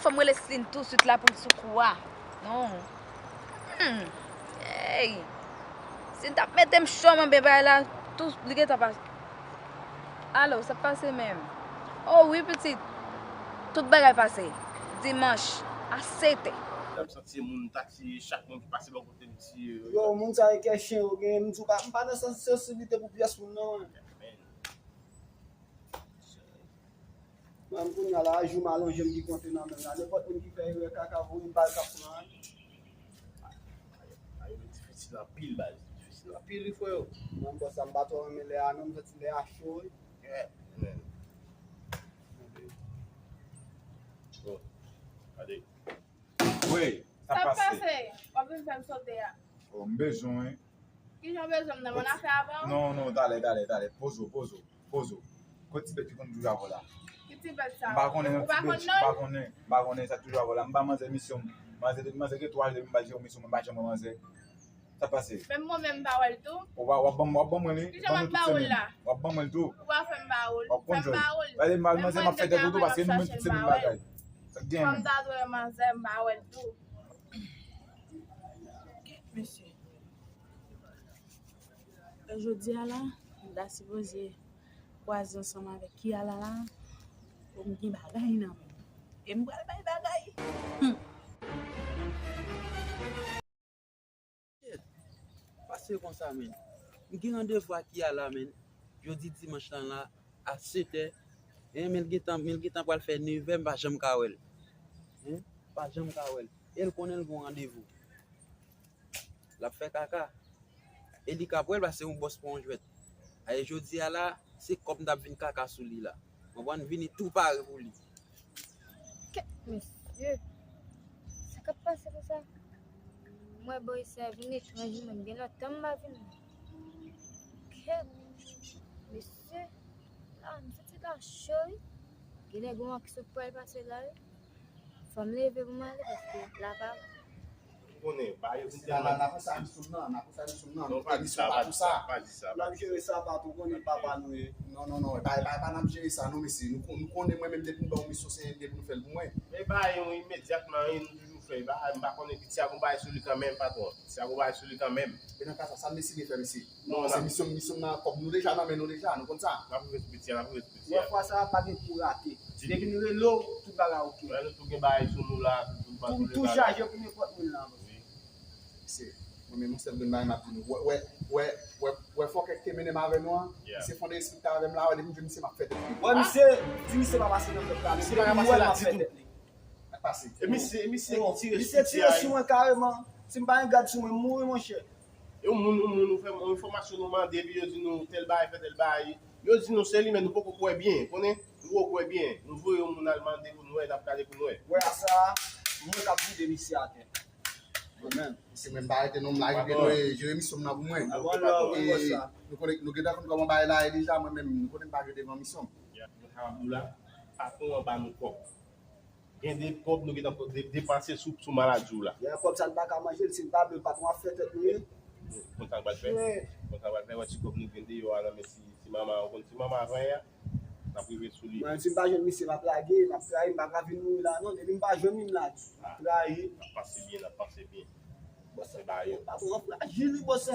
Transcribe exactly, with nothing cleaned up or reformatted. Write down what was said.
Fò m rele Celine tousuit la pou l sou kou a. Non. Hmm. Hey. Celine t ap mete m cho, men bagay la, tou, li gentan pase. Alo, sa pase menm? Oh wi, pitit. Tout bagay pase. Dimanch, a sèt è. Lè m santi moun ta tiye, chak moun ki pase bò kote m tiye yo. Yo, moun sa yo kè chen yo gen, m di w pa, m pa nan sansibilite pou pyès moun, non. Mwen, kounye a la, jou m alonje m ki konte nan men m la. Nenpòt moun ki fè erè kaka, voye m ba l k ap pran. Ay, yo difisil anpil, baz. Difisil anpil, wi, frè. Mwen, bòs la, m pa twò renmen lè a, non, m santi lè a cho, wi. Yeah, man. Bon, gade. Wi, sa Sa pase? Pase? W ap vin fè m sote a. Oh, m bezwen, wi. Kijan w bezwen m nan? Mwen afè avè w? Non, non, talè, talè, talè. Poze w, poze w, poze w. Kot ti bèt ki konn toujou avè w la? Ki ti bèt sa? M pa konnen, yon ti bèt, m pa konnen, m pa konnen sa toujou avè w la. M ba manzè misyon m. Manzè, depi manzè gen twa jou depi m ba l jere misyon, mwen m pa janm wè manzè. Sa pase? Menm mwen menm m pa wè l tou. W ap, w ap ban m, w ap ban mwen li. Kijan m ap ba w l la? W ap ban mwen l tou. Ou pa fè m ba w l. W ap konn jòj. Gade, manzè m ap fè tèt ou tou, paske nou menm tout se menm bagay. Sa k gen menm? Fò m ta dwe manzè m pa wè l tou. Kèt mesye. Jodi a la, m ta sipoze kwaze ansanm avèk Kiala la pou m gen bagay nan men m. E m pral bay bagay. Hmm. Pase konsa, men. M gen randevou ak Kiala, men. Jodi dimanch lan la, a sèt è. Hein, men l gentan, men l gentan pral fè nèf è, m pa janm ka wè l. Hein? M pa janm ka wè l. E l konnen l gen yon randevou. L ap fè kaka. E li ka pran l paske se yon bòs pran yon jwèt. Aye jodi a la, se kòb m t ap vin kaka sou li la. Konprann? Vini tou pare pou li. Kèt mesye. Sa k ap pase konsa? Mwen bò isi a vin etranj, mwen gen lontan m pa vin. Kèt mesye. La, m santi la cho, wi. Genlè gen yon aksyon k pral pase la, wi. Fò m leve pou m ale paske la pa bon. Ou konnen, bagay yo vin tèlman difisil. N ap sa misyon nan, n ap sa misyon nan. Non, pa di sa, pa di sa, pa di sa. N ap jere sa pa tou, konnen papa nou ye. Non, non, non, bagay, bagay pa n ap jere sa, non, mesye. Nou kon-, nou konnen mwen menm depi m ba w misyon, se depi nou fè l pou mwen. Men bagay yo imedyatman, wi, nou toujou fè. Bagay, m pa konnen, Pitya gon bagay sou li kanmenm, patwon. Pitya gon bagay sou li kanmenm. E nan ka sa, sa m deside fè, mesye. Non, se misyon, misyon nan kòb nou deja nan men nou deja, nou konn sa. N ap rive sou Pitya, n ap rive sou Pitya. Wè fwa sa a pa gen pou rate. Depi n rele w, tout bagay oke. Wè nou tou gen bagay sou nou la, tout bagay sou nou la. Tou chaje pou nenpòt moun la. Wi. Se, mwen menm, yon sèl grenn bagay m ap di nou. Wè, wè, wè, wè, wè fòkè ki te mennen m avè nou an, misye fè yon derespekte avè m la, wè, depi m jwenn misye m ap fè tèt li. Wè, misye di misye pa pase nan pèp la, misye di m wè l m ap fè tèt li. Sa k pase? E misye, e misye ki tire sou Pitya. Misye tire sou mwen kareman. Si m pa gen gad sou mwen, m mouri, monchè. E yon moun, yon moun, nou fè yon enfòmasyon, nou mande, epi yo di nou tèl bagay, fè tèl bagay. Yo di nou se li, men nou poko kwè byen, konnen? Nou poko kwè byen. Nou voye yon moun al mande pou nou wè, n ap gade pou nou wè. Wè a sa, mwen k ap vide misye atè. Mwen menm. Se menm bagay ke nou m la rive, nou e jere misyon m nan pou mwen. E nou konnen, nou gentan konn kòman bagay la ye deja, mwen menm, nou konnen m pa jwe devan misyon m. Mwen kapab di w la, patwon an ba nou kòb. Gen de kòb nou gentan de-, depanse sou, sou maladi w la. Gen kòb sa n pa ka manje l, si n pa byen, patwon ap fè tèt nou ye. Konn sa n pral fè? Konn sa n pral fè? Wè ti kòb nou gen deyò a nan men ti, ti mama, ou konn ti mama avan yè a? N ap rive sou li. Mwen, si m pa jwenn misye, m ap lage, m ap trayi, m pa ka vin mouri la, non. Depi m pa jwenn li, m lage. M ap trayi. N ap pase byen, n ap pase byen. Bon, se ba yo. Patwon an frajil, wi, bòs.